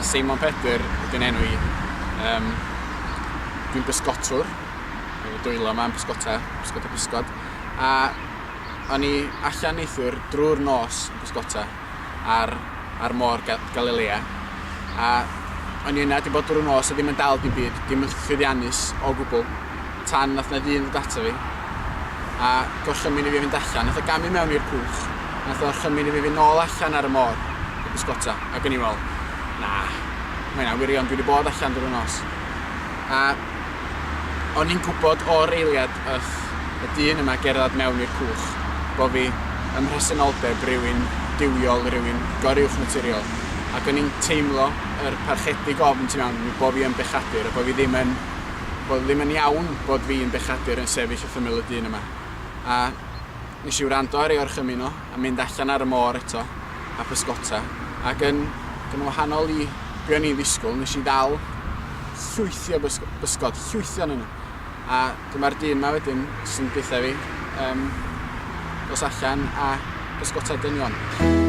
Seimon Pedr ydy'n enw i. Um, dwi'n bysgotwr, efo dwylo yma yn pysgota, pysgota pysgod. A o'n i allan neithiwr drwy'r nos yn pysgota ar, ar môr Galilea. A o'n i yna 'di bod drwy'r nos a ddim yn dal dim byd, dim yn llwyddiannus o gwbl, tan nath 'na ddyn ddod ato fi a gorchymyn i fi fynd allan. Nath o gamu mewn i'r cwch, nath o orchymyn i fi fynd nôl allan ar y môr i bysgota, ac o'n i'n meddwl, na, mae hynna'n wirion, dwi wedi bod allan drwy'r nos. A o'n i'n gwybod o'r eiliad oedd y dyn yma gerdded mewn i'r cwch, bo fi ym mhresenoldeb rhywun duwiol, rhywun goruwchnaturiol, ac o'n i'n teimlo yr parchedig ofn tu mewn i mi bo fi yn bechadur a bo fi ddim yn, bod ddim yn iawn bod fi yn bechadur yn sefyll wrth ymyl y dyn yma. A nes i wrando ar ei orchymyn o a mynd allan ar y môr eto a pysgota, ac yn, yn wahanol i be o'n i'n ddisgwyl, nes i ddal llwythi o bysgod, llwythi ohonyn nhw. A dyma'r dyn 'ma wedyn sy'n deutha fi, yym, dos allan a pysgota dynion.